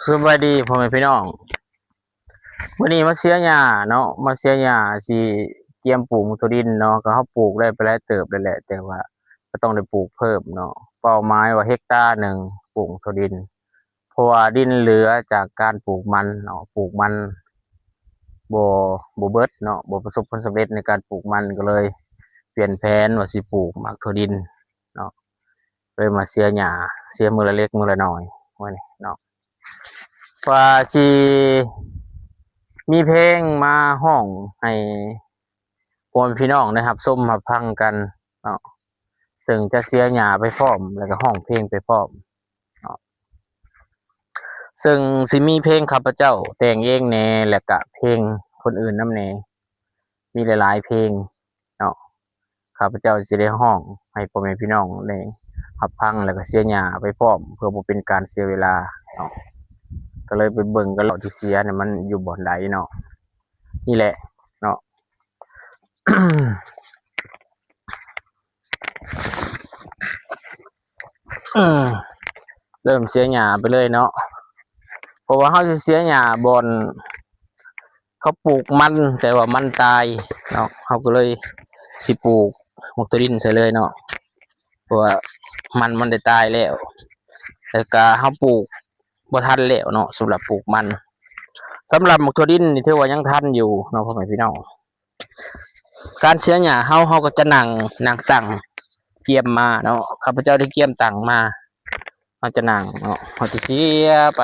ສະບາຍດີພໍ່ແມ່ພີ່ນ້ອງ, ມື້ນີ້ມາເສຍຫຍ້າເນາະ, ມາເສຍຫຍ້າຊິກຽມປູກໝາກຖົ່ວດິນເນາະ. ກໍເຮົາປູກໄດ້ໄປຫຼາຍເຕີບແລ້ວແຫຼະ ແຕ່ວ່າກໍຕ້ອງໄດ້ປູກເພີ່ມເນາະ. ເປົ້າໝາຍວ່າເຮັກຕາໜຶ່ງປູກໝາກຖົ່ວດິນ ເພາະວ່າດິນເຫຼືອຈາກການປູກມັນເນາະ, ປູກມັນບໍ່ ບໍ່ເບິດເນາະ, ບໍ່ປະສົບຜົນສຳເລັດໃນການປູກມັນ, ກໍເລີຍປ່ຽນແຜນວ່າຊິປູກໝາກຖົ່ວດິນເນາະ. ເລີຍມາເສຍຫຍ້າ ເສຍມື້ລະເລັກມື້ລະໜ້ອຍມື້ນີ້ເນາະ. ວ່າຊິມີເພງມາຮ້ອງໃຫ້ພໍ່ແມ່ພີ່ນ້ອງໄດ້ຮັບຊົມຮັບຟັງກັນເນາະ, ເຊິ່ງຈະເສຍຫຍ້າໄປພ້ອມ ແລ້ວກໍຮ້ອງເພງໄປພ້ອມເນາະ. ເຊິ່ງຊິມີເພງຂ້າພະເຈົ້າແຕ່ງເອງແດ່ ແລ້ວກະເພງຄົນອື່ນນຳແດ່ ມີຫຼາຍໆເພງເນາະ. ຂ້າພະເຈົ້າຊິໄດ້ຮ້ອງໃຫ້ພໍ່ແມ່ພີ່ນ້ອງໄດ້ຮັບຟັງ ແລ້ວກໍເສຍຫຍ້າໄປພ້ອມ ເພື່ອບໍ່ເປັນການເສຍເວລາເນາະ. ກໍເລີຍໄປເບິ່ງກັນເນາະ ທີ່ເສຍນີ້ມັນຢູ່ບ່ອນໃດເນາະ. ນີ້ແຫຼະເນາະ ເລີ່ມເສຍຫຍ້າໄປເລີຍເນາະ, ເພາະວ່າເຮົາຊິເສຍຫຍ້າບ່ອນ ເຂົາປູກມັນ ແຕ່ວ່າມັນຕາຍເນາະ, ເຮົາກໍເລີຍຊິປູກໝາກຖົ່ວດິນໃສ່ເລີຍເນາະ, ເພາະວ່າມັນ ມັນໄດ້ຕາຍແລ້ວ ແລ້ວກະເຮົາປູກບໍ່ທັນແລ້ວເນາະ. ສຳລັບປູກມັນ ສຳລັບໝາກຖົ່ວດິນນີ້ຖືວ່າຍັງທັນຢູ່ເນາະ ພໍ່ແມ່ພີ່ນ້ອງ. ການເສຍຫຍ້າເຮົາ ເຮົາກໍຈະນັ່ງ ນັ່ງຕັ້ງກຽມມາເນາະ, ຂ້າພະເຈົ້າໄດ້ກຽມຕັ້ງມາ ເຮົາຈະນັ່ງເນາະ, ເຮົາຈະເສຍໄປ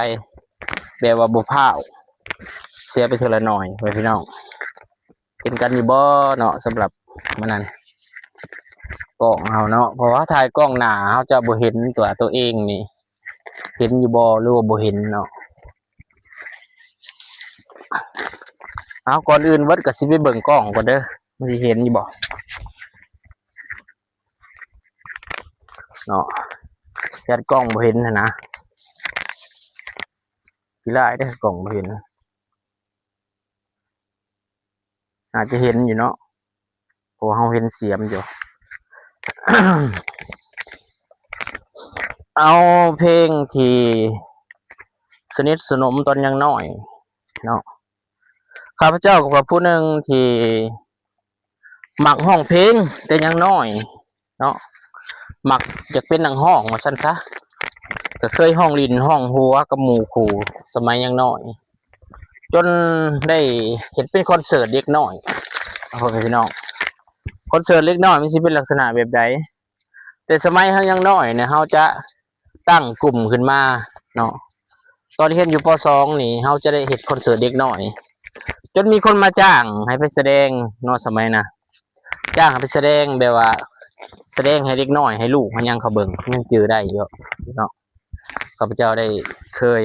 ແບບວ່າບໍ່ພ້າວ ເສຍໄປເທື່ອລະໜ້ອຍ ພໍ່ແມ່ພີ່ນ້ອງ. ເຫັນກັນຢູ່ບໍ່ເນາະ ສຳລັບມື້ນັ້ນ ກ້ອງເຮົາເນາະ, ເພາະວ່າເຮົາຖ່າຍກ້ອງໜ້າ ເຮົາຈະບໍ່ເຫັນຕົວໂຕເອງນີ້ ເຫັນຢູ່ບໍ່ ຫຼືວ່າບໍ່ເຫັນເນາະ. ເອົາ ກ່ອນອື່ນເບິດກໍຊິໄປເບິ່ງກ້ອງກ່ອນເດີ ມັນຊິເຫັນຢູ່ບໍ່ເນາະ, ຢ້ານກ້ອງບໍ່ເຫັນຫັ້ນນະ, ຂີ້ຮ້າຍເດ້ ກ້ອງບໍ່ເຫັນ. ອາດຈະເຫັນຢູ່ເນາະ ເພາະວ່າເຮົາເຫັນສຽມຢູ່. ເອົາເພງທີ່ສະໜິດສະໜົມຕອນຍັງນ້ອຍເນາະ, ຂ້າພະເຈົ້າກໍເປັນຜູ້ໜຶ່ງທີ່ມັກຮ້ອງເພງແຕ່ຍັງນ້ອຍເນາະ, ມັກຢາກເປັນນັກຮ້ອງວ່າຊັ້ນຊະ, ກໍເຄີຍຮ້ອງຫຼິ້ນຮ້ອງຫົວກັບໝູ່ຄູ່ສະໄໝຍັງນ້ອຍ. ຈົນໄດ້ເຮັດເປັນຄອນເສີດເດັກນ້ອຍ ພໍ່ແມ່ພີ່ນ້ອງ. ຄອນເສີດເດັກນ້ອຍມັນຊິເປັນລັກສະນະແບບໃດ? ແຕ່ສະໄໝເຮົາຍັງນ້ອຍນະ ເຮົາຈະຕັ້ງກຸ່ມຂຶ້ນມາເນາະ, ຕອນຮຽນຢູ່ ປໍສອງ ນີ້ ເຮົາຈະໄດ້ເຮັດຄອນເສີດເດັກນ້ອຍ ຈົນມີຄົນມາຈ້າງໃຫ້ໄປສະແດງເນາະ ສະໄໝນະ, ຈ້າງໃຫ້ໄປສະແດງ ແບບວ່າສະແດງໃຫ້ເດັກນ້ອຍ ໃຫ້ລູກໃຫ້ຫຍັງເຂົາເບິ່ງ ຍັງຈື່ໄດ້ຢູ່ເນາະ. ຂ້າພະເຈົ້າໄດ້ເຄີຍ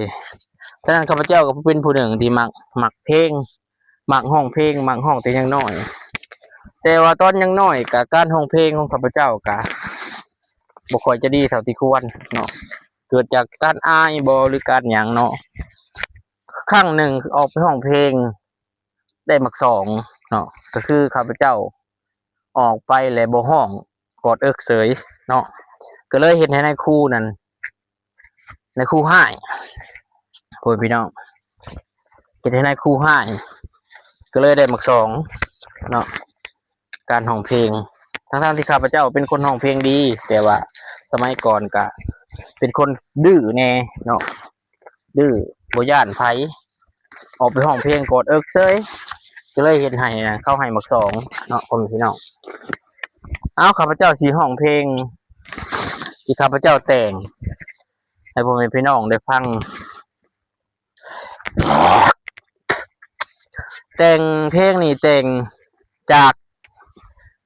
ສະນັ້ນ ຂ້າພະເຈົ້າກໍເປັນຜູ້ໜຶ່ງທີ່ມັກ ມັກເພງ ມັກຮ້ອງເພງ ມັກຮ້ອງແຕ່ຍັງນ້ອຍ, ແຕ່ວ່າຕອນຍັງນ້ອຍກະ ການຮ້ອງເພງຂອງຂ້າພະເຈົ້າກະບໍ່ຄ່ອຍຈະດີເທົ່າທີ່ຄວນເນາະ, ເກີດຈາກການອາຍບໍ ຫຼືການຫຍັງເນາະ. ຄັ້ງໜຶ່ງອອກໄປຮ້ອງເພງ ໄດ້ໝາກສອງເນາະ, ກໍຄືຂ້າພະເຈົ້າອອກໄປແລ້ວບໍ່ຮ້ອງ ກອດເອິກເສີຍເນາະ, ກໍເລີຍເຮັດໃຫ້ນາຍຄູນັ້ນ ນາຍຄູຮ້າຍ ພໍ່ແມ່ພີ່ນ້ອງ, ເຮັດໃຫ້ນາຍຄູຮ້າຍ ກໍເລີຍໄດ້ໝາກສອງເນາະ. ການຮ້ອງເພງ ທັງໆທີ່ຂ້າພະເຈົ້າເປັນຄົນຮ້ອງເພງດີ ແຕ່ວ່າສະໄໝກ່ອນກະເປັນຄົນດື້ແດ່ເນາະ, ດື້ ບໍ່ຢ້ານໃຜ, ອອກໄປຮ້ອງເພງກອດເອິກເສີຍ ກໍເລີຍເຮັດໃຫ້ເຂົາໃຫ້ໝາກສອງເນາະ ພໍ່ແມ່ພີ່ນ້ອງ. ເອົາ ຂ້າພະເຈົ້າຊິຮ້ອງເພງທີ່ຂ້າພະເຈົ້າແຕ່ງໃຫ້ພໍ່ແມ່ພີ່ນ້ອງໄດ້ຟັງ. ແຕ່ງເພງນີ້ແຕ່ງຈາກ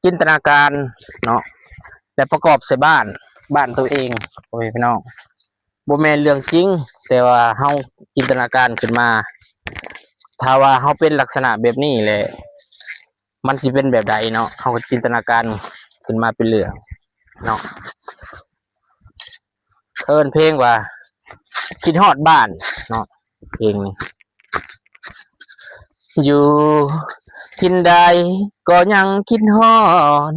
ຈິນຕະນາການເນາະ ແລະ ປະກອບໃສ່ບ້ານ ບ້ານໂຕເອງ ພໍ່ແມ່ພີ່ນ້ອງ. ບໍ່ແມ່ນເລື່ອງຈິງ ແຕ່ວ່າເຮົາຈິນຕະນາການຂຶ້ນມາ. ຖ້າວ່າເຮົາເປັນລັກສະນະແບບນີ້ແຫຼະ ມັນຊິເປັນແບບໃດເນາະ, ເຮົາກໍຈິນຕະນາການຂຶ້ນມາເປັນເລື່ອງເນາະ. ເອີ້ນເພງວ່າຄິດຮອດບ້ານເນາະ ເພງນີ້. ຢູ່ຖິ່ນໃດກໍຍັງຄິດຮອດ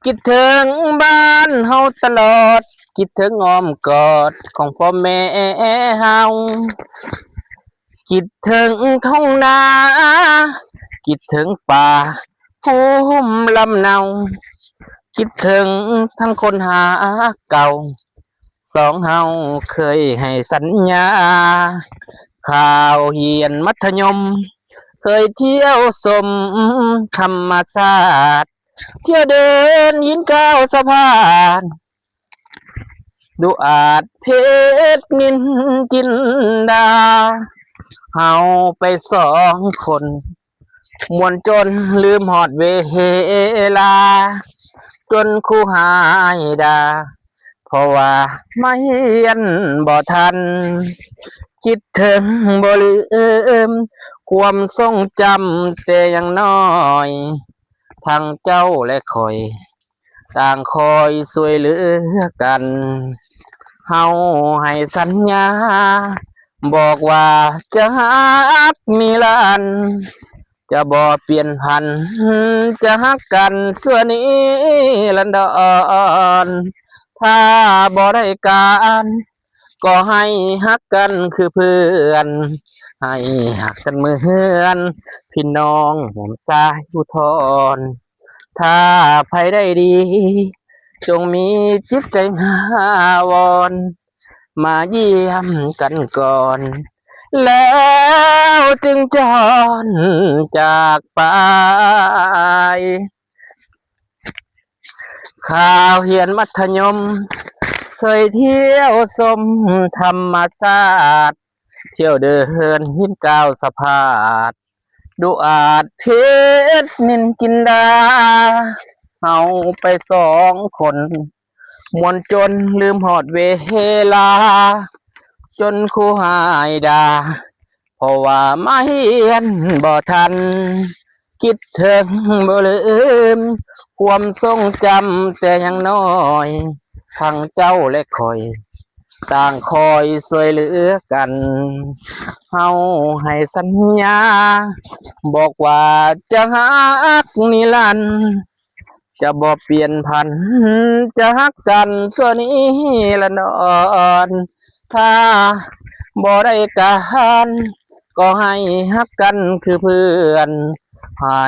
ຄິດເຖິງບ້ານເຮົາຕະຫຼອດ ຄິດເຖິງອ້ອມກອດຂອງພໍ່ແມ່ເຮົາ ຄິດເຖິງທົ່ງນາ ຄິດເຖິງປ່າພູມລຳເນົາ ຄິດເຖິງທັງຄົນຮັກເກົ່າ ສອງເຮົາເຄີຍໃຫ້ສັນຍາ ຄາວຮຽນມັດທະຍົມ ເຄີຍທ່ຽວຊົມທຳມະຊາດ ທ່ຽວເດີນຫີນກ້າວສະພານ ດຸອາດເພັດນິນຈິນດາ ເຮົາໄປສອງຄົນ ມ່ວນຈົນລືມຮອດເວລາ ຈົນຄູຮ້າຍດ່າ ເພາະວ່າມາຮຽນບໍ່ທັນ ຄິດເຖິງບໍ່ລືມ ຄວາມຊົງຈຳແຕ່ຍັງນ້ອຍ ທັງເຈົ້າແລະຂ້ອຍ ຕ່າງຄອຍຊ່ວຍເຫຼືອກັນ ເຮົາໃຫ້ສັນຍາ ບອກວ່າຈະຮັກນິລັນ ຈະບໍ່ປ່ຽນຜັນ ຈະຮັກກັນຊົ່ວນິລັນດອນ ຖ້າບໍ່ໄດ້ການ ກໍໃຫ້ຮັກກັນຄືເພື່ອນ ໃຫ້ຮັກກັນເໝືອນພີ່ນ້ອງຮ່ວມສາຍອຸທອນ ຖ້າໃຜໄດ້ດີ ຈົ່ງມີຈິດໃຈຫາວອນ ມາຢ້ຽມກັນກ່ອນ ແລ້ວຈຶ່ງຈອນຈາກໄປ. ຄາວຮຽນມັດທະຍົມ ເຄີຍທ່ຽວຊົມທຳມະຊາດ ທ່ຽວເດີນຫີນກ້າວສະພາດ ດຸອາດເພັດນິນຈິນດາ ເຮົາໄປສອງຄົນ ມ່ວນຈົນລືມຮອດເວລາ ຈົນຄູຮ້າຍດ່າ ເພາະວ່າມາຮຽນບໍ່ທັນ ຄິດເຖິງບໍ່ລືມ ຄວາມຊົງຈຳແຕ່ຍັງນ້ອຍ ທັງເຈົ້າແລະຂ້ອຍ ຕ່າງຄອຍຊ່ວຍເຫຼືອກັນ ເຮົາໃຫ້ສັນຍາ ບອກວ່າຈະຮັກນິລັນ ຈະບໍ່ປ່ຽນຜັນ ຈະຮັກກັນຊົ່ວນິລັນດອນ ຖ້າບໍ່ໄດ້ການ ກໍໃຫ້ຮັກກັນຄືເພື່ອນ ໃຫ້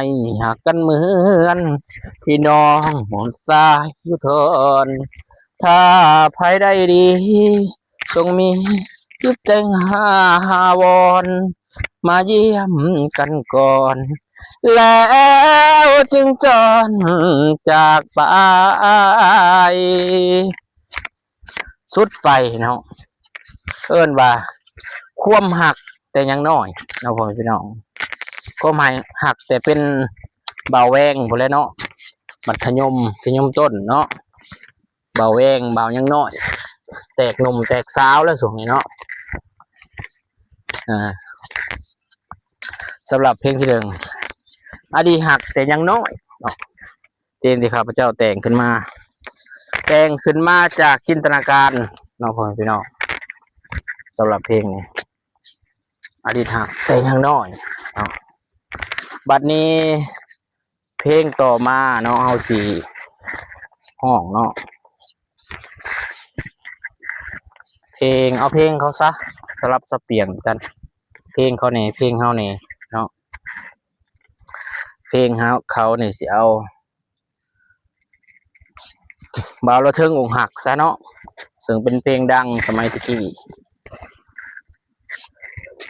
ຮັກກັນເໝືອນພີ່ນ້ອງຮ່ວມສາຍອຸທອນ ຖ້າໃຜໄດ້ດີ ຈົ່ງມີຈິດໃຈຫາວອນ ມາຢ້ຽມກັນກ່ອນ ແລ້ວຈຶ່ງຈອນຈາກໄປ. ສຸດໄປເນາະ ເອີ້ນວ່າຄວາມຮັກແຕ່ຍັງນ້ອຍເນາະ ພໍ່ແມ່ພີ່ນ້ອງ ຄວາມໃຫ້ຮັກແຕ່ເປັນບ່າວແວງພຸ້ນແຫຼະເນາະ ມັດທະຍົມ ມັດທະຍົມຕົ້ນເນາະ ບ່າວແວງ ບ່າວຍັງນ້ອຍ ແຕກໜຸ່ມແຕກສາວແລ້ວຊ່ວງນີ້ເນາະ ອ່າ ສຳລັບເພງທີໜຶ່ງ ອະດີດຮັກແຕ່ຍັງນ້ອຍເນາະ ເພງທີ່ຂ້າພະເຈົ້າແຕ່ງຂຶ້ນມາ ແຕ່ງຂຶ້ນມາຈາກຈິນຕະນາການເນາະ ພໍ່ແມ່ພີ່ນ້ອງ ສຳລັບເພງນີ້ ອະດີດຮັກແຕ່ຍັງນ້ອຍເນາະ ບັດນີ້ ເພງຕໍ່ມາເນາະ ເຮົາຊິຮ້ອງເນາະ ເພງ ເອົາເພງເຂົາຊະ ສະຫຼັບສັບປ່ຽນກັນ ເພງເຂົາແດ່ ເພງເຮົາແດ່ເນາະ ເພງເຮົາ ເຂົານີ້ຊິເອົາ ບ່າວລະເທິງອົກຫັກຊະເນາະ ເຊິ່ງເປັນເພງດັງສະໄໝແຕ່ກີ້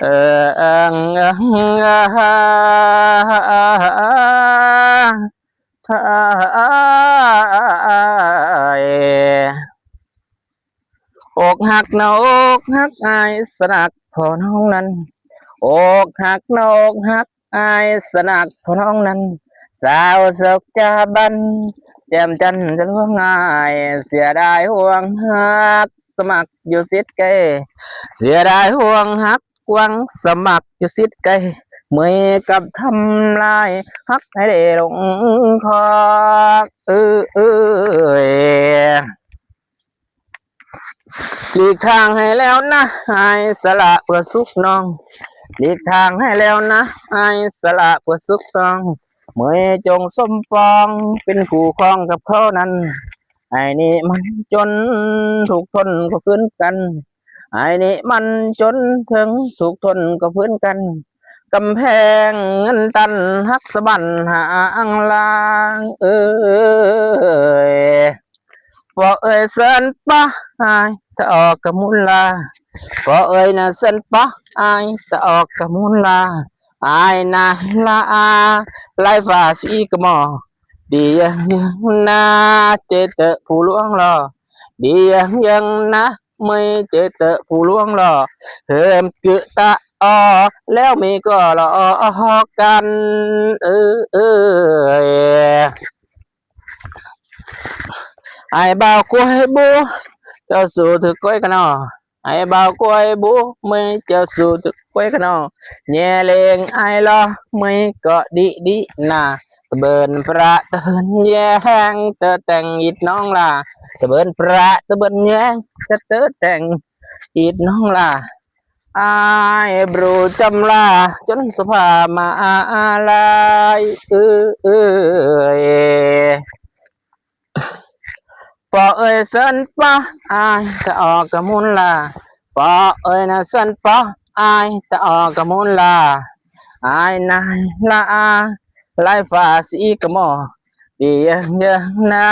ເອີ ເອີ ເອີ ເອີ ອົກຫັກນະ ອົກຫັກອ້າຍສະໜັກພໍ່ນ້ອງນັ້ນ ອົກຫັກນະ ອົກຫັກອ້າຍສະໜັກພໍ່ນ້ອງນັ້ນ ສາວສົກຈາບັນ ແຈ່ມຈັນຈະລວງອ້າຍ ເສຍດາຍຫ່ວງຮັກສະໝັກຢູ່ສິດໄກ ເສຍດາຍຫ່ວງຮັກ ຫວັງສະໝັກຢູ່ສິດໄກ ເມື່ອຍກັບທຳລາຍ ຮັກໃຫ້ໄດ້ຫຼົງຄອກ ເອີ ເອີ ເອີ. ຫຼີກທາງໃຫ້ແລ້ວນະ ອ້າຍສະຫຼະເພື່ອສຸກນ້ອງ ຫຼີກທາງໃຫ້ແລ້ວນະ ອ້າຍສະຫຼະເພື່ອສຸກນ້ອງ ເມື່ອຍຈົ່ງສົມປອງ ເປັນຄູ່ຄອງກັບເຂົານັ້ນ ອ້າຍນີ້ມັນຈົນ ທຸກທົນກໍຟື້ນກັນ. ອ້າຍນີ້ມັນຈົນ ເຖິງທຸກທົນກໍຟື້ນກັນ. ກຳແພງເງິນຕັນ ຫັກສະບັ້ນຫ້າງລາງເອີຍ. ພໍ່ເອີຍເຊີນປ້າອ້າຍ ຕາອອກກະມູນລາ. ພໍ່ເອີຍນະເຊີນປ້າອ້າຍ ຕາອອກກະມູນລາ. ອ້າຍນາລາອາ ລາຍຟ້າສີກະໝໍ້ ດີເຢິງເຢິງນາ ເຈເຕີຜູ້ຫຼວງຫຼໍ່ ດີເຢິງເຢິງນາ ເມຍເຈເຕີຜູ້ຫຼວງຫຼໍ່ ເຮີມກຶຕະອໍ ແລ້ວເມຍກໍຫຼໍ່ກັນເອີຍ. ອ້າຍບ່າວຄວາຍບູ ເຈົ້າສູ້ຖືກກວຍກະໜໍ່. ອ້າຍບ່າວຄວາຍບູ ເມຍເຈົ້າສູ້ຖືກກວຍກະໜໍ່. ແຍ່ເລງອ້າຍຫຼໍ່ ເມຍກໍດີດີນາ ຕະເບີນປະຕະເບີນແຍງ ເຕີແຕ່ງອີດນ້ອງຫຼ້າ ຕະເບີນປະຕະເບີນແຍງ ເຕີແຕ່ງ ອີດນ້ອງຫຼ້າ ອ້າຍບຣູຈຳລາ ຈົນໂສພາມາລາຍເອີຍ. ພໍ່ເອີຍເຊີນປ້າອ້າຍ ຕາອອກກະມູນລາ. ພໍ່ເອີຍນະເຊີນປ້າອ້າຍ ຕາອອກກະມູນລາ. ອ້າຍນາຍລາອາ ລາຍຟ້າສີກະໝໍ້ ດີເຢິງເຢິງນາ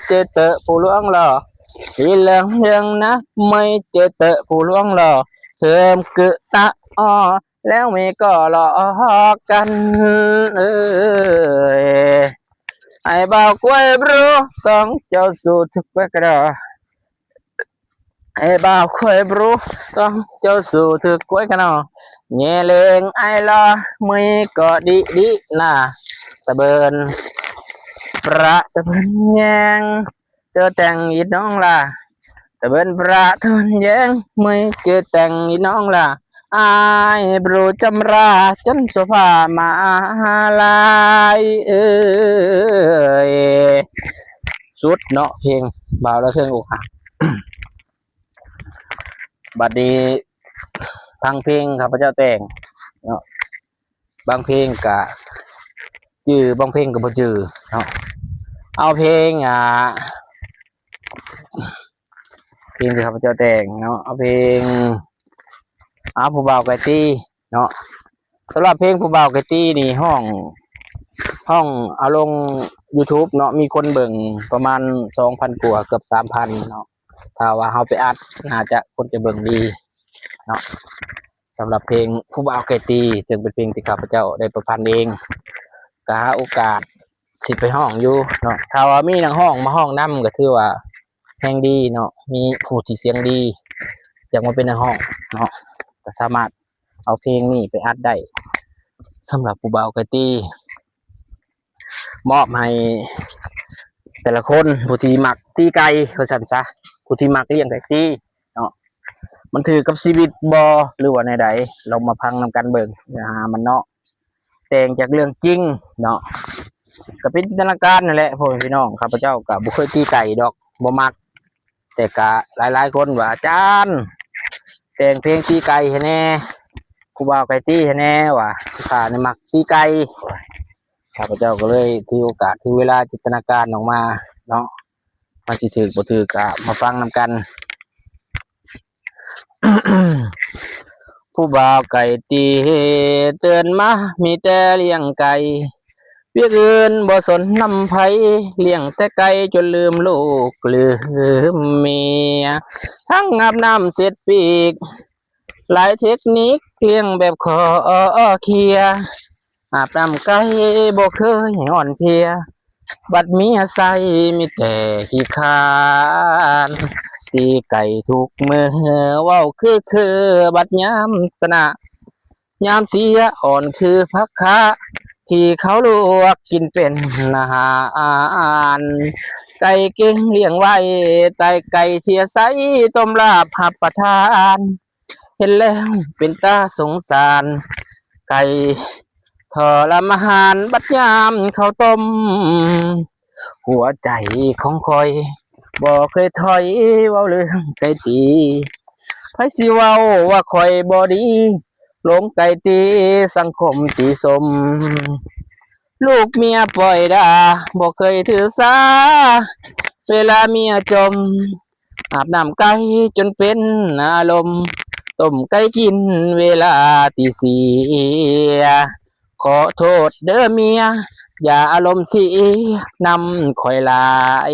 ເຈເຕີຜູ້ຫຼວງຫຼໍ່ ດີເຢິງເຢິງນາ ເມຍເຈເຕີຜູ້ຫຼວງຫຼໍ່ ເຮີມກຶຕະອໍ ແລ້ວເມຍກໍຫຼໍ່ກັນເອີຍ. ອ້າຍບ່າວຄວາຍບຣູ ຕ້ອງເຈົ້າສູ້ຖືກກວຍກະໜໍ່. ອ້າຍບ່າວຄວາຍບຣູ ຕ້ອງເຈົ້າສູ້ຖືກກວຍກະໜໍ່. ແຍ່ເລງອ້າຍຫຼໍ່ ເມຍກໍດີດີນາ ຕະເບີນປະຕະເບີນແຍງ ເຕີແຕ່ງອີດນ້ອງຫຼ້າ ຕະເບີນປະຕະເບີນແຍງ ເມຍເຈີແຕ່ງອີດນ້ອງຫຼ້າ. ອ້າຍບຣູຈຳລາ ຈົນໂສພາມາລາຍເອີຍ. ສຸດເນາະ ເພງບ່າວລະເທິງອົກຫັກ. ບັດນີ້ຟັງເພງຂ້າພະເຈົ້າແຕ່ງເນາະ, ບາງເພງກະຈື່ ບາງເພງກະບໍ່ຈື່ເນາະ. ເອົາເພງ ອ່າ ເພງທີ່ຂ້າພະເຈົ້າແຕ່ງເນາະ, ເອົາເພງ ເອົາ ຜູ້ບ່າວໄກ່ຕີເນາະ. ສຳລັບເພງຜູ້ບ່າວໄກ່ຕີນີ້ ຮ້ອງ ຮ້ອງເອົາລົງຢູທູບເນາະ, ມີຄົນເບິ່ງປະມານສອງພັນກວ່າ ເກືອບສາມພັນເນາະ. ຖ້າວ່າເຮົາໄປອັດ ໜ້າຈະຄົນຈະເບິ່ງດີເນາະ. ສຳລັບເພງຜູ້ບ່າວໄກ່ຕີ ເຊິ່ງເປັນເພງທີ່ຂ້າພະເຈົ້າໄດ້ປະພັນເອງ, ກະຫາໂອກາດຊິໄປຮ້ອງຢູ່ເນາະ. ຖ້າວ່າມີນັກຮ້ອງມາຮ້ອງນຳ ກະຖືວ່າແຮງດີເນາະ, ມີຜູ້ທີ່ສຽງດີຢາກມາເປັນນັກຮ້ອງເນາະ, ກະສາມາດເອົາເພງນີ້ໄປອັດໄດ້. ສຳລັບຜູ້ບ່າວໄກ່ຕີ ມອບໃຫ້ແຕ່ລະຄົນ ຜູ້ທີ່ມັກຕີໄກ່ວ່າຊັ້ນຊະ, ຜູ້ທີ່ມັກລ້ຽງໄກ່ຕີເນາະ, ມັນຖືກກັບຊີວິດບໍ່ ຫຼືວ່າແນວໃດ, ລອງມາຟັງນຳກັນເບິ່ງເນື້ອຫາມັນເນາະ. ແຕ່ງຈາກເລື່ອງຈິງເນາະ, ກະເປັນຈິນຕະນາການນັ້ນແຫຼະ ພໍ່ແມ່ພີ່ນ້ອງ. ຂ້າພະເຈົ້າກະບໍ່ເຄີຍຕີໄກ່ດອກ ບໍ່ມັກ, ແຕ່ກະຫຼາຍໆຄົນວ່າ ອາຈານ ແຕ່ງເພງຕີໄກ່ໃຫ້ແດ່, ຜູ້ບ່າວໄກ່ຕີໃຫ້ແດ່ວ່າ, ຂ້ານີ້ມັກຕີໄກ່. ຂ້າພະເຈົ້າກໍເລີຍຖືໂອກາດ ຖືເວລາຈິນຕະນາການອອກມາເນາະ, ມັນຊິຖືກບໍ່ຖືກກະມາຟັງນຳກັນ. ຜູ້ບ່າວໄກ່ຕີ ຕື່ນມາມີແຕ່ລ້ຽງໄກ່, ວຽກອື່ນບໍ່ສົນນຳໃຜ, ລ້ຽງແຕ່ໄກ່ຈົນລືມລູກລືມເມຍ, ທັງອາບນ້ຳເຊັດປີກ ຫຼາຍເຕັກນິກລ້ຽງແບບຂໍເຄຍ. ອາບນ້ຳໄກ່ບໍ່ເຄີຍອ່ອນເພຍ, ບັດເມຍໃສ່ມີແຕ່ຂີ້ຄ້ານ, ຕີໄກ່ທຸກມື້ເວົ້າຄືໆ ບັດຍາມຊະນະ, ຍາມເສຍອ່ອນຄືຜັກຄາ ທີ່ເຂົາລວກກິນເປັນອາຫານ. ໄກ່ເກັ່ງລ້ຽງໄວ້ ແຕ່ໄກ່ເສຍໃສຕົ້ມລາບຮັບປະທານ. ເຫັນແລ້ວເປັນຕາສົງສານ, ໄກ່ທໍລະມານ ບັດຍາມເຂົ້າຕົ້ມ. ຫົວໃຈຂອງຂ້ອຍບໍ່ເຄີຍຖອຍ ເວົ້າເລື່ອງໄກ່ຕີ, ໃຜຊິເວົ້າວ່າຂ້ອຍບໍ່ດີ, ຫຼົງໄກ່ຕີສັງຄົມຕິຊົມ. ລູກເມຍປ່ອຍດ່າ ບໍ່ເຄີຍຖືສາ, ເວລາເມຍຈົ່ມ ອາບນ້ຳໄກ່ຈົນເປັນອາລົມ ຕົ້ມໄກ່ກິນເວລາຕີສີ່. ຂໍໂທດເດີເມຍ ຢ່າອາລົມເສຍນຳຂ້ອຍຫຼາຍ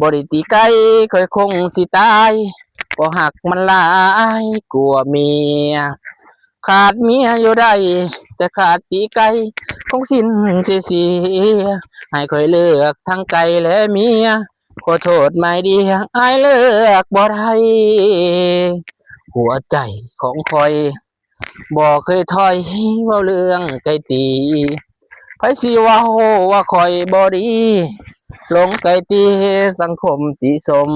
ບໍ່ໄດ້ຕີໄກ່ຂ້ອຍຄົງຊິຕາຍ ເພາະຮັກມັນຫຼາຍກວ່າເມຍ. ຂາດເມຍຢູ່ໄດ້ ແຕ່ຂາດຕີໄກ່ຄົງສິ້ນເສຍ. ໃຫ້ຂ້ອຍເລືອກທັງໄກ່ແລະເມຍ ຂໍໂທດໝາຍດຽວ ອ້າຍເລືອກບໍ່ໄດ້. ຫົວໃຈຂອງຂ້ອຍບໍ່ເຄີຍຖອຍ ເວົ້າເລື່ອງໄກ່ຕີ ໃຜຊິເວົ້າວ່າຂ້ອຍບໍ່ດີ ຫຼົງໄກ່ຕີສັງຄົມຕິຊົມ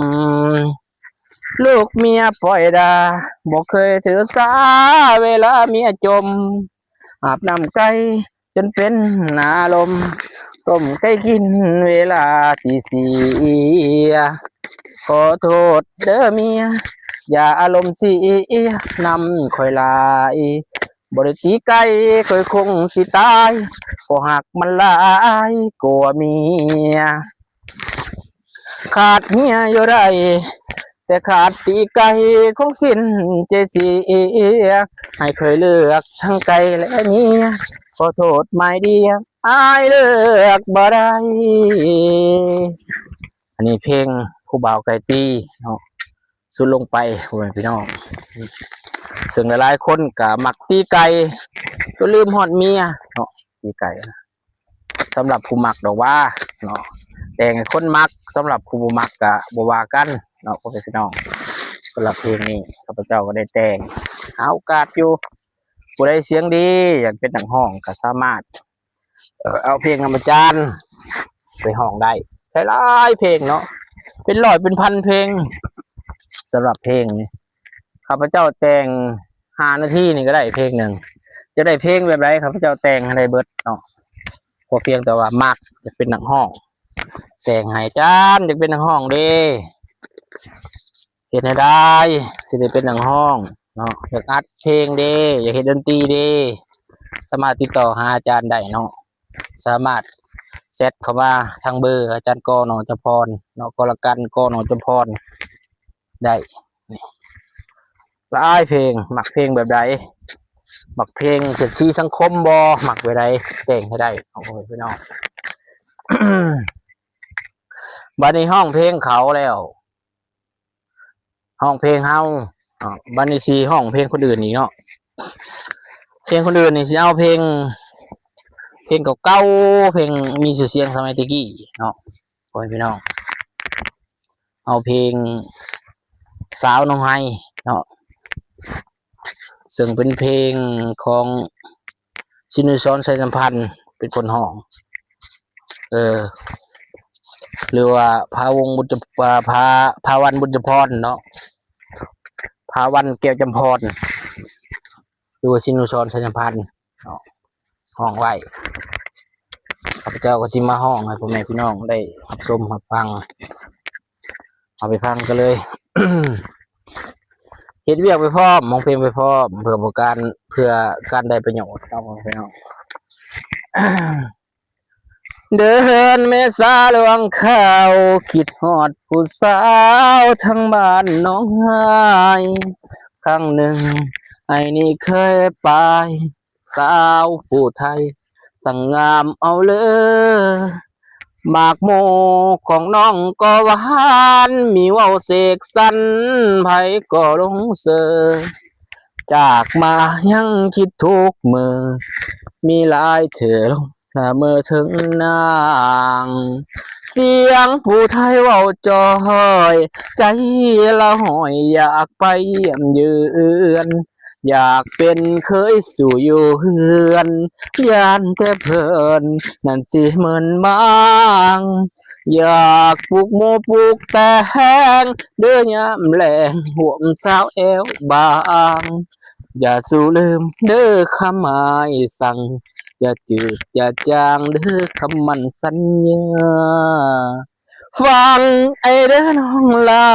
ລູກເມຍປ່ອຍດ່າ ບໍ່ເຄີຍຖືສາ ເວລາເມຍຈົ່ມ ອາບນ້ຳໄກ່ຈົນເປັນອາລົມ ຕົ້ມໄກ່ກິນເວລາຕີສີ່. ຂໍໂທດເດີເມຍ ຢ່າອາລົມເສຍນຳຂ້ອຍຫຼາຍ ບໍ່ໄດ້ຕີໄກ່ຂ້ອຍຄົງຊິຕາຍ ເພາະຮັກມັນຫຼາຍກວ່າເມຍ. ຂາດເມຍຢູ່ໄດ້ ແຕ່ຂາດຕີໄກ່ຄົງສິ້ນເສຍ. ໃຫ້ຂ້ອຍເລືອກທັງໄກ່ແລະເມຍ ຂໍໂທດໝາຍດຽວ ອ້າຍເລືອກບໍ່ໄດ້. ອັນນີ້ເພງຜູ້ບ່າວໄກ່ຕີເນາະ ສຸດລົງໄປ ພໍ່ແມ່ພີ່ນ້ອງ ເຊິ່ງຫຼາຍໆຄົນກໍມັກຕີໄກ່ ຈົນລືມຮອດເມຍເນາະ ຕີໄກ່. ສຳລັບຜູ້ມັກດອກຫວາເນາະ ແຕ່ງໃຫ້ຄົນມັກ ສຳລັບຜູ້ບໍ່ມັກກະບໍ່ວ່າກັນເນາະ ພໍ່ແມ່ພີ່ນ້ອງ. ສຳລັບເພງນີ້ ຂ້າພະເຈົ້າກໍໄດ້ແຕ່ງ ຫາໂອກາດຢູ່ ຜູ້ໃດສຽງດີ ຢາກເປັນນັກຮ້ອງກໍສາມາດ ເອີ ເອົາເພງນຳອາຈານໄປຮ້ອງໄດ້ ຫຼາຍໆເພງເນາະ ເປັນຮ້ອຍເປັນພັນເພງ. ສຳລັບເພງນີ້ ຂ້າພະເຈົ້າແຕ່ງຫ້ານາທີນີ້ກໍໄດ້ເພງໜຶ່ງ ຈະໄດ້ເພງແບບໃດ ຂ້າພະເຈົ້າແຕ່ງໃຫ້ໄດ້ເບິດເນາະ ຂໍພຽງແຕ່ວ່າມັກ ຢາກເປັນນັກຮ້ອງ ແຕ່ງໃຫ້ອາຈານ ຢາກເປັນນັກຮ້ອງເດ້ ເຮັດແນວໃດຊິໄດ້ເປັນນັກຮ້ອງເນາະ ຢາກອັດເພງເດ້ ຢາກເຮັດດົນຕີເດ້ ສາມາດຕິດຕໍ່ຫາອາຈານໄດ້ເນາະ ສາມາດແຊັດເຂົ້າມາທາງເບີອາຈານ ກ ໜອງຈຳພອນເນາະ ກ ລະກັນ ກ ໜອງຈຳພອນ ໄດ້ ນີ້ ຫຼາຍເພງ ມັກເພງແບບໃດ ມັກເພງເສດສີສັງຄົມບໍ່ ມັກແບບໃດ ແຕ່ງໃຫ້ໄດ້ ເອົາໄປພີ່ນ້ອງ. ບັດນີ້ຮ້ອງເພງເຂົາແລ້ວ ຮ້ອງເພງເຮົາ ເອົາ ບັດນີ້ຊິຮ້ອງເພງຄົນອື່ນອີກເນາະ ເພງຄົນອື່ນນີ້ຊິເອົາເພງ ເພງເກົ່າໆ ເພງມີຊື່ສຽງສະໄໝແຕ່ກີ້ເນາະ ພໍ່ແມ່ພີ່ນ້ອງ. ເອົາເພງສາວໜອງໄຮເນາະ ເຊິ່ງເປັນເພງຂອງ ຊິນນຸສອນ ໄຊສຳພັນ ເປັນຄົນຮ້ອງ ເອີ ຫຼືວ່າ ພາວົງ ບຸດຈະ ພາ ພາວັນ ບຸດຈະພອນເນາະ ພາວັນ ແກ້ວຈຳພອນ ຫຼືວ່າ ຊິນນຸສອນ ໄຊສຳພັນເນາະ ຮ້ອງໄວ້ ຂ້າພະເຈົ້າກໍຊິມາຮ້ອງໃຫ້ພໍ່ແມ່ພີ່ນ້ອງໄດ້ຮັບຊົມຮັບຟັງ ເອົາໄປຟັງກັນເລີຍ. ເຮັດວຽກໄປພ້ອມ ຮ້ອງເພງໄປພ້ອມ ເພື່ອບໍ່ການ ເພື່ອການໄດ້ປະໂຫຍດເນາະ ພໍ່ແມ່ພີ່ນ້ອງ. ເດືອນເມສາລ່ວງເຂົ້າ ຄິດຮອດຜູ້ສາວທາງບ້ານໜອງໄຮ ຄັ້ງໜຶ່ງອ້າຍນີ້ເຄີຍໄປ ສາວຜູ້ໄທ ຊ່າງງາມເອົາເລີ ໝາກໂມຂອງນ້ອງກໍຫວານ ມີເວົ້າເສກສັນ ໃຜກໍຫຼົງເສີ ຈາກມາຍັງຄິດທຸກມື້ ມີຫຼາຍເທື່ອຫຼົງລະເມີເຖິງນາງ ສຽງຜູ້ໄທເວົ້າຈ່ອຍ ໃຈລະຫ້ອຍຢາກໄປຢ້ຽມເຢືອນ ຢາກເປັນເຂີຍສູ່ຢູ່ເຮືອນ ຢ້ານແຕ່ເພິ່ນນັ້ນຊິເມີນມາງ ຢາກປູກໝູ່ປູກແຕງ ເດີຍາມແລງຮ່ວມສາວແອວບາງ ຢ່າສູ່ລືມເດີຄຳອ້າຍສັ່ງ ຢ່າຈືດຢ່າຈາງເດີຄຳໝັ້ນສັນຍາ. ຟັງໄອ້ເດີນ້ອງຫຼ້າ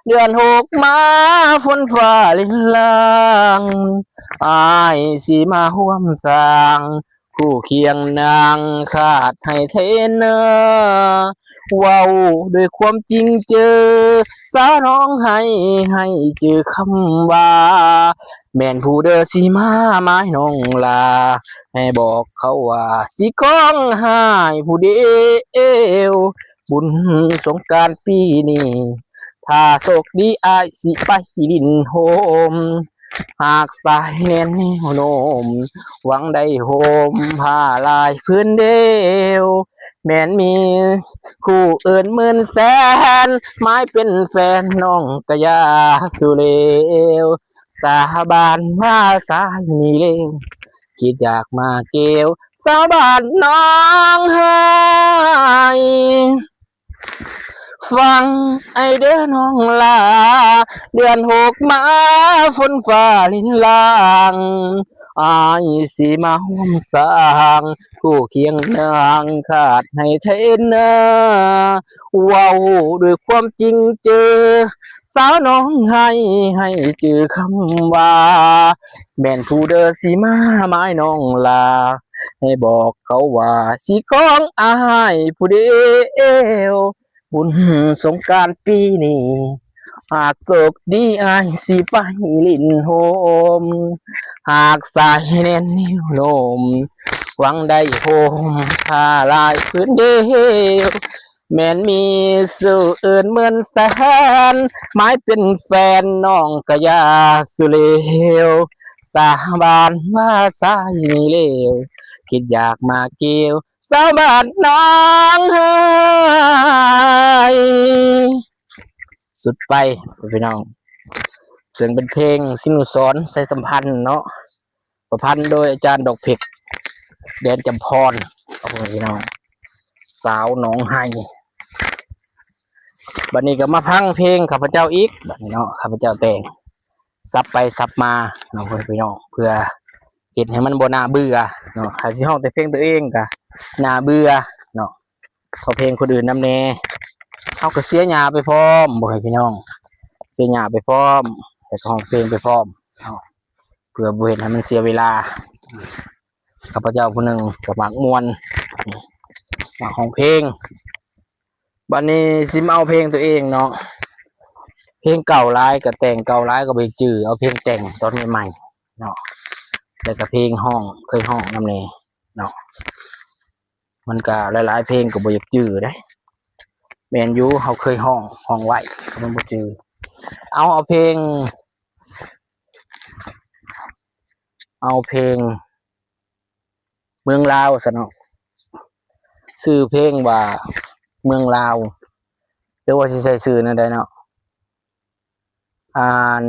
ເດືອນຫົກມາຝົນຟ້າລິນລາງ ອ້າຍຊິມາຮ່ວມສ້າງ ຄູ່ຄຽງນາງຄາດໄຮ່ໄຖນາ ເວົ້າດ້ວຍຄວາມຈິງເຈີ ສາວໜອງໄຮ ໃຫ້ຈື່ຄຳວ່າ ແມ່ນຜູ້ເດີຊິມາໝາຍນ້ອງຫຼ້າ ໃຫ້ບອກເຂົາວ່າຊິຄອງຫາຍຜູ້ດຽວ. ບຸນສົງການປີນີ້ ຖ້າໂຊກດີອ້າຍຊິໄປຫຼິ້ນໂຮມ ຫາກສາຍແໜ້ນແນວໂນ້ມ ຫວັງໄດ້ໂຮມຜ້າລາຍຜືນດຽວ ແມ່ນມີຄູ່ອື່ນໝື່ນແສນ ໝາຍເປັນແຟນນ້ອງກະຢ່າສູ່ເລວ ສາບານວ່າສາຍນີ້ເລວ ຄິດຢາກມາແກ່ວ ສາວບ້ານໜອງໄຮ. ຟັງອ້າຍເດີນ້ອງຫຼ້າ ເດືອນຫົກມາຝົນຟ້າລິນລາງ ອ້າຍຊິມາຮ່ວມສ້າງ ຄູ່ຄຽງນາງຄາດໃຫ້ເທນາ ເວົ້າດ້ວຍຄວາມຈິງເຈີ ສາວໜອງໄຮ ໃຫ້ຈື່ຄຳວ່າ ແມ່ນຜູ້ເດີຊິມາໝາຍນ້ອງຫຼ້າ ໃຫ້ບອກເຂົາວ່າຊິຄອງອ້າຍຜູ້ດຽວ. ບຸນສົງການປີນີ້ ຫາກໂຊກດີອ້າຍຊິໄປຫຼິ້ນໂຮມ ຫາກສາຍແໜ້ນແນວໂນ້ມ ຫວັງໄດ້ໂຮມຜ້າລາຍຜືນດຽວ ແມ່ນມີຄູ່ອື່ນໝື່ນແສນ ໝາຍເປັນແຟນນ້ອງກະຢ່າສູ່ເລວ ສາບານວ່າສາຍນີ້ເລວ ຄິດຢາກມາແກ່ວ ສາວບ້ານໜອງໄຮ. ສຸດໄປພີ່ນ້ອງ ເຊິ່ງເປັນເພງສິນຸສອນ ໄຊສຳພັນເນາະ ປະພັນໂດຍອາຈານດອກເພັກ ແດນຈຳພອນ ເອົາ ພີ່ນ້ອງ ສາວໜອງໄຮ. ບັດນີ້ກໍມາຟັງເພງຂ້າພະເຈົ້າອີກ ບັດນີ້ເນາະ ຂ້າພະເຈົ້າແຕ່ງ ສັບໄປສັບມາເນາະ ພໍ່ແມ່ພີ່ນ້ອງ ເພື່ອເຮັດໃຫ້ມັນບໍ່ໜ້າເບື່ອເນາະ ຖ້າຊິຮ້ອງແຕ່ເພງຕົວເອງກໍໜ້າເບື່ອເນາະ ເພາະເພງຄົນອື່ນນຳແດ່ ເຮົາກໍເສຍຫຍ້າໄປພ້ອມ ພໍ່ແມ່ພີ່ນ້ອງ ເສຍຫຍ້າໄປພ້ອມ ແລ້ວກໍຮ້ອງເພງໄປພ້ອມເນາະ ເພື່ອບໍ່ເຮັດໃຫ້ມັນເສຍເວລາ. ຂ້າພະເຈົ້າຜູ້ໜຶ່ງກໍມັກມ່ວນ ມັກຮ້ອງເພງ. ບັດນີ້ຊິມາເອົາເພງຕົວເອງເນາະ ເພງເກົ່າຫຼາຍກໍແຕ່ງ ເກົ່າຫຼາຍກໍບໍ່ຢາກຈື່ ເອົາເພງແຕ່ງຕອນໃໝ່ໆເນາະ ແລ້ວກໍເພງຮ້ອງ ເຄີຍຮ້ອງນຳແດ່ເນາະ ມັນກໍຫຼາຍໆເພງກໍບໍ່ຢາກຈື່ເດ້ ແມ່ນຢູ່ ເຮົາເຄີຍຮ້ອງ ຮ້ອງໄວ້ ມັນບໍ່ຈື່ ເອົາ ເອົາເພງ ເອົາເພງ ເມືອງລາວຊະເນາະ ຊື່ເພງວ່າເມືອງລາວ ແຕ່ວ່າຊິໃສ່ຊື່ແນວໃດເນາະ ອ່ານ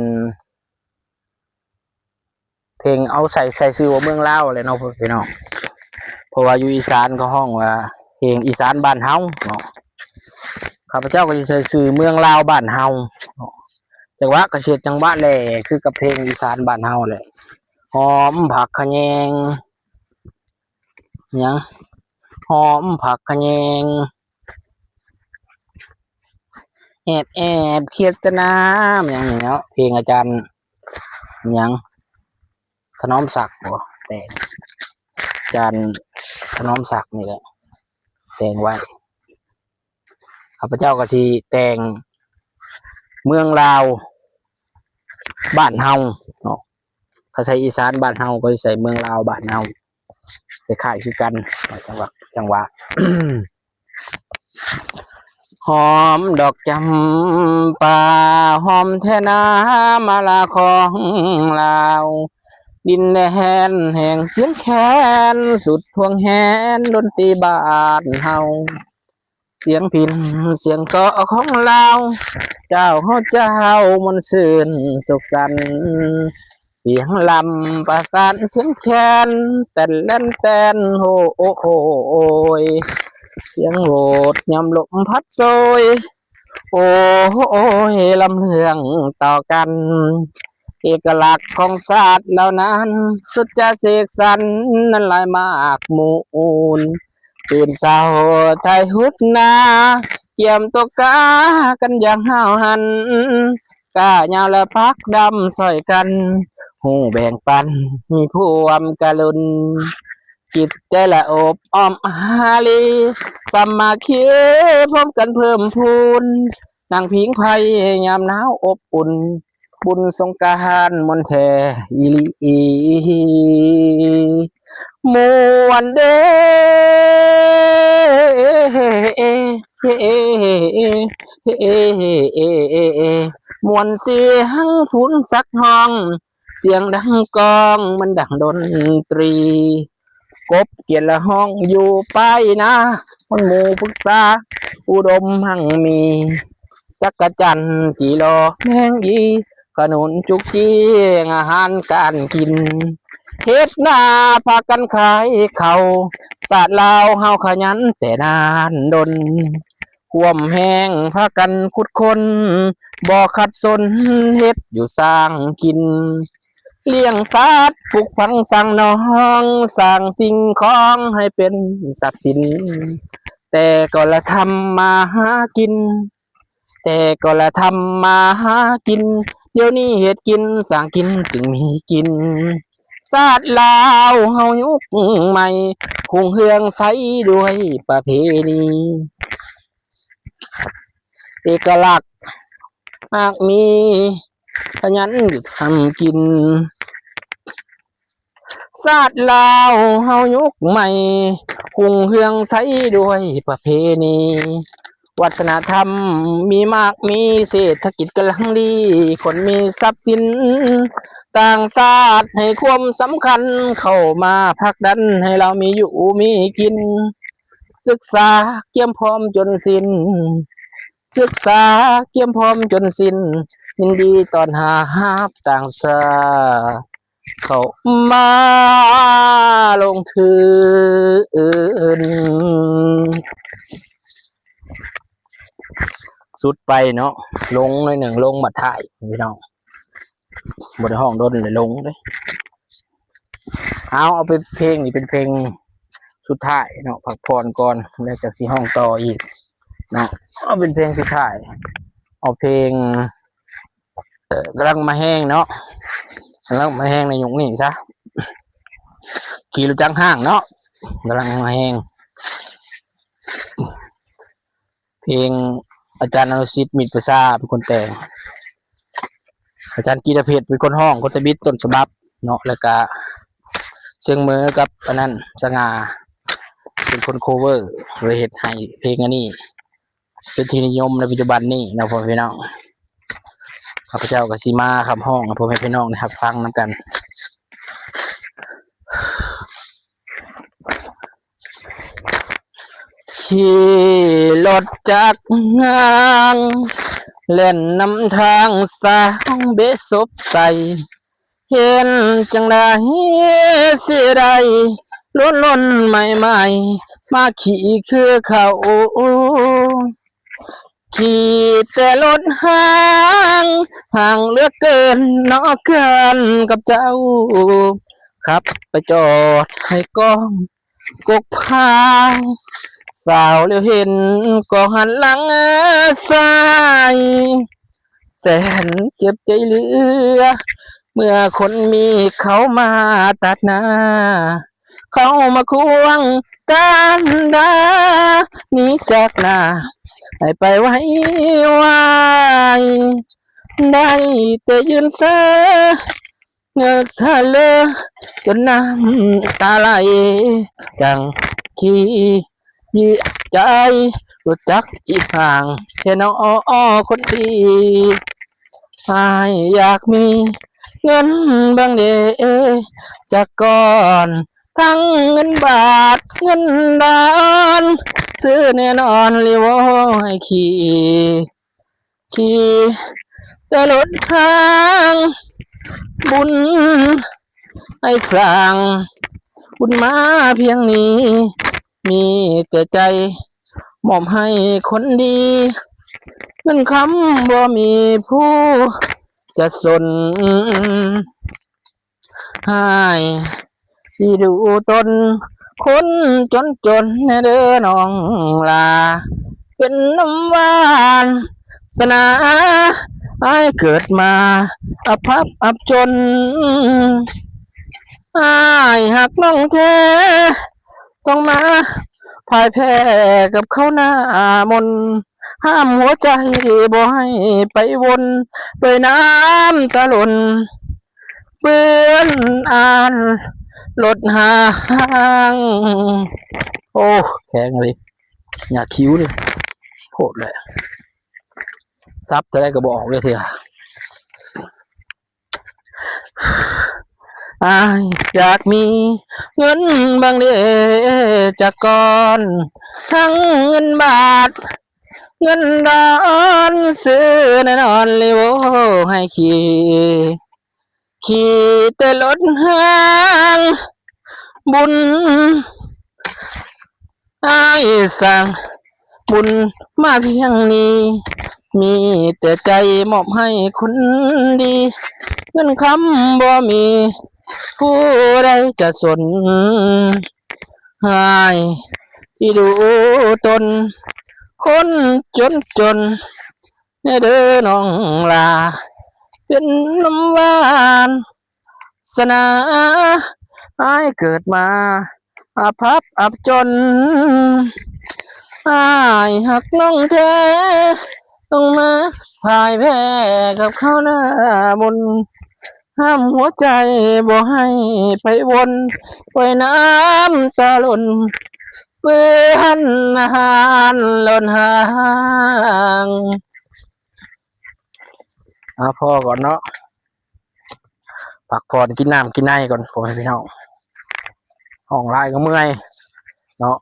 ເພງເອົາໃສ່ ໃສ່ຊື່ວ່າເມືອງລາວແຫຼະເນາະ ພີ່ນ້ອງ ເພາະວ່າຢູ່ອີສານເຂົາຮ້ອງວ່າເພງອີສານບ້ານເຮົາເນາະ ຂ້າພະເຈົ້າກໍຊິໃສ່ຊື່ເມືອງລາວບ້ານເຮົາເນາະ ຈັງຫວະກໍຊິເຮັດຈັງຫວະແຫຼະ ຄືກັບເພງອີສານບ້ານເຮົາແຫຼະ ຫອມຜັກຂະແຍງ ຫຍັງ ຫອມຜັກຂະແຍງ ແອບແອບຄຽດຕະນາມ ຫຍັງນີ້ເນາະ ເພງອາຈານຫຍັງ ຖະໜອມສັກບໍ ແຕ່ງ ອາຈານຖະໜອມສັກນີ້ແຫຼະ ແຕ່ງໄວ້ ຂ້າພະເຈົ້າກໍຊິແຕ່ງເມືອງລາວບ້ານເຮົາເນາະ ຖ້າໃສ່ອີສານບ້ານເຮົາກໍຊິໃສ່ເມືອງລາວບ້ານເຮົາ ຄ້າຍໆຄືກັນ ຈັງຫວະ ຈັງຫວະ ຫອມດອກຈຳປາ ຫອມແທ້ນາມາລາຂອງລາວ ດິນແດນແຫ່ງສຽງແຄນ ສຸດພວງແຫນດົນຕີບ້ານເຮົາ ສຽງພິນສຽງຊໍຂອງລາວ ເຈົ້າເຮົາເຈົ້າມ່ວນຊື່ນສຸກສັນ ສຽງລຳປະສານສຽງແຄນ ແຕ່ນແລ່ນແຕ່ນໂຫຍ ສຽງໂຫດຍາມລົມພັດໂຊຍ ໂອຍ ລຳເລື່ອງຕໍ່ກັນ ເອກະລັກຂອງຊາດເຫຼົ່ານັ້ນ ສຸດຈະເສກສັນນັ້ນຫຼາຍມາກມູນ ຕື່ນເຊົ້າໄຖຫຸດນາ ກຽມຕົກກາກັນຢ່າງຫ້າວຫັນ ກ້າຍາວແລະຜັກດຳຊ່ອຍກັນ ຮູ້ແບ່ງປັນມີຄວາມກະລຸນ ຈິດໃຈລະອົບອ້ອມຫາລີ ສາມັກຄີພ້ອມກັນເພີ່ມພູນ ນັ່ງຜິງໄຟຍາມໜາວອົບອຸ່ນ ບຸນສົງການມ່ວນແທ້ອີ່ຫຼີ ມ່ວນເດີ ມ່ວນສຽງພູນສັກຮ້ອງ ສຽງດັງກ້ອງມັນດັງດົນຕີ ກົບກຽນລະຮ້ອງຢູ່ປາຍນາ ມັນໝູ່ປຶກສາອຸດົມຮັ່ງມີ ຈັກກະຈັນຈີຫຼໍ່ແມງອີ ຂະໜູນຈຸກຈີອາຫານການກິນ ເຮັດນາພາກັນຂາຍເຂົ້າ ຊາດລາວເຮົາຂະຫຍັນແຕ່ນານດົນ ຄວາມແຮງພາກັນຂຸດຄົ້ນ ບໍ່ຂັດສົນເຮັດຢູ່ສ້າງກິນ ລ້ຽງສັດ ປູກຝັງສ້າງໜອງ ສ້າງສິ່ງຂອງໃຫ້ເປັນຊັບສິນ ແຕ່ກໍລະທຳມາຫາກິນ ແຕ່ກໍລະທຳມາຫາກິນ ດຽວນີ້ເຮັດກິນສ້າງກິນຈຶ່ງມີກິນ ຊາດລາວເຮົາຍຸກໃໝ່ ຮຸ່ງເຮືອງໃສດ້ວຍປະເພນີ ເອກະລັກ ອາກມີ ຂະຫຍັນທຳກິນ ຊາດລາວເຮົາຍຸກໃໝ່ ຮຸ່ງເຮືອງໃສດ້ວຍປະເພນີ ວັດທະນະທຳມີມາກມີ ເສດຖະກິດກຳລັງດີ ຄົນມີຊັບສິນ ຕ່າງຊາດໃຫ້ຄວາມສຳຄັນ ເຂົ້າມາຜັກດັນໃຫ້ລາວມີຢູ່ມີກິນ ສຶກສາກຽມພ້ອມຈົນສິ້ນ ສຶກສາກຽມພ້ອມຈົນສິ້ນ ຍິນດີຕ້ອນຮັບຕ່າງຊາດ ເຂົ້າມາລົງທຶນ ສຸດໄປເນາະ ລົງໜ້ອຍໜຶ່ງ ລົງບັດທ້າຍພີ່ນ້ອງ ບໍ່ໄດ້ຮ້ອງດົນເລີຍ ລົງເດ້. ເອົາ ເອົາເປັນເພງນີ້ເປັນເພງສຸດທ້າຍເນາະ ພັກຜ່ອນກ່ອນ ແລ້ວຈັ່ງຊິຮ້ອງຕໍ່ອີກເນາະ ເອົາເປັນເພງສຸດທ້າຍ ເອົາເພງ ເອີ ກຳລັງມາແຮງເນາະ ກຳລັງມາແຮງໃນຍຸກນີ້ຊະ ຂີ່ລົດຈັກຫ້າງເນາະ ກຳລັງມາແຮງ ເພງອາຈານອະນຸສິດ ມິດປະຊາ ເປັນຄົນແຕ່ງ ອາຈານກິດຕະເພັດເປັນຄົນຮ້ອງ ຄົນທຳອິດຕົ້ນສະບັບເນາະ ແລ້ວກະເຊິ່ງເໝີກັບອັນນັ້ນ ສະຫງ່າ ເປັນຄົນໂຄເວີ ເລີຍເຮັດໃຫ້ເພງອັນນີ້ ເປັນທີ່ນິຍົມໃນປັດຈຸບັນນີ້ເນາະ ພໍ່ແມ່ພີ່ນ້ອງ ຂ້າພະເຈົ້າກໍຊິມາຂັບຮ້ອງໃຫ້ພໍ່ແມ່ພີ່ນ້ອງໄດ້ຮັບຟັງນຳກັນ. ຂີ່ລົດຈັກຫາງ ແລ່ນນຳທາງສາງເບສົບໃສ ເຫັນຈັ່ງໃດຊິໄດ້ລົ້ນໆໄໝ້ໆ ມາຂີ່ຄືເຂົາ ຂີ່ແຕ່ລົດຫ້າງ ຫ້າງເຫຼືອເກີນເນາະກັນກັບເຈົ້າ ຂັບໄປຈອດໃຫ້ກອງ ກົກພາງ ສາວຫຼຽວເຫັນກໍຫັນຫຼັງໃສ່ ແສນເຈັບໃຈເຫຼືອ ເມື່ອຄົນມີເຂົ້າມາຕັດໜ້າ ເຂົ້າມາຂວາງການດາ ໜີຈາກໜ້າໃຫ້ໄປໄວໆ ໄດ້ແຕ່ຢືນເຊີ ເງີກຖະເລີ ຈົນນ້ຳຕາໄຫຼ ຈັ່ງຂີ້ເຫຍື້ອໃຈ ຮູ້ຈັກອີກຫ່າງແທ້ໜໍຄົນດີ ອ້າຍຢາກມີເງິນເບິ່ງເດ ຈັກກ້ອນ ທັງເງິນບາດເງິນດອນ ຊື້ແນ່ນອນລີໂວ້ຍຂີ່ ຂີ່ແຕ່ລົດທາງ ບຸນໃຫ້ສ້າງ ບຸນມາພຽງນີ້ ມີແຕ່ໃຈມອບໃຫ້ຄົນດີ ເງິນຄຳບໍ່ມີຜູ້ຈະສົນ ອ້າຍຊິດູຕົນຄົນຈົນໆ ແນ່ເດີນ້ອງຫຼ້າ ເປັນນຳວາສະໜາ ອ້າຍເກີດມາອັບພັບອັບຈົນ ອ້າຍຮັກນ້ອງແທ້ ຕ້ອງມາພ່າຍແພ້ກັບເຂົາໜ້າມົນ ຫ້າມຫົວໃຈບໍ່ໃຫ້ໄປວົນ ດ້ວຍນ້ຳຕາຫຼົ່ນເປື້ອນອານລົດຮ່າງ. ໂອ້ ແຂງເລີຍ ຫຍ້າຄິ້ວເລີຍ ໂພດແຫຼະ ສັບເທົ່າໃດກໍບໍ່ອອກເລີຍເທື່ອ. ອ້າຍຢາກມີເງິນບາງເດຈັກກ້ອນ ທັງເງິນບາດເງິນດອນ ຊື້ແນ່ນອນລີໂວໃຫ້ຂີ່ ຂີ່ແຕ່ລົດຮ່າງບຸນ ອ້າຍສ້າງບຸນມາພຽງນີ້ ມີແຕ່ໃຈມອບໃຫ້ຄົນດີ ເງິນຄຳບໍ່ມີຜູ້ໃດຈະສົນ ໃຫ້ທີ່ດູຕົນຄົນຈົນໆ ແນ່ເດີນ້ອງຫຼ້າ ເປັນນຳວາສະໜາ ອ້າຍເກີດມາອັບພັບອັບຈົນ ອ້າຍຮັກນ້ອງແທ້ ຕ້ອງມາພ່າຍແພ້ກັບເຂົາໜ້າມົນ ຫ້າມຫົວໃຈບໍ່ໃຫ້ໄປວົນ ປ່ອຍນ້ຳຕາຫຼົ່ນເປື້ອນອານລົດຮ່າງ. ເອົາ ພໍກ່ອນເນາະ ພັກຜ່ອນກິນນ້ຳກິນໃນກ່ອນ ພໍ່ແມ່ພີ່ນ້ອງ ຮ້ອງຫຼາຍກໍເມື່ອຍເນາະ.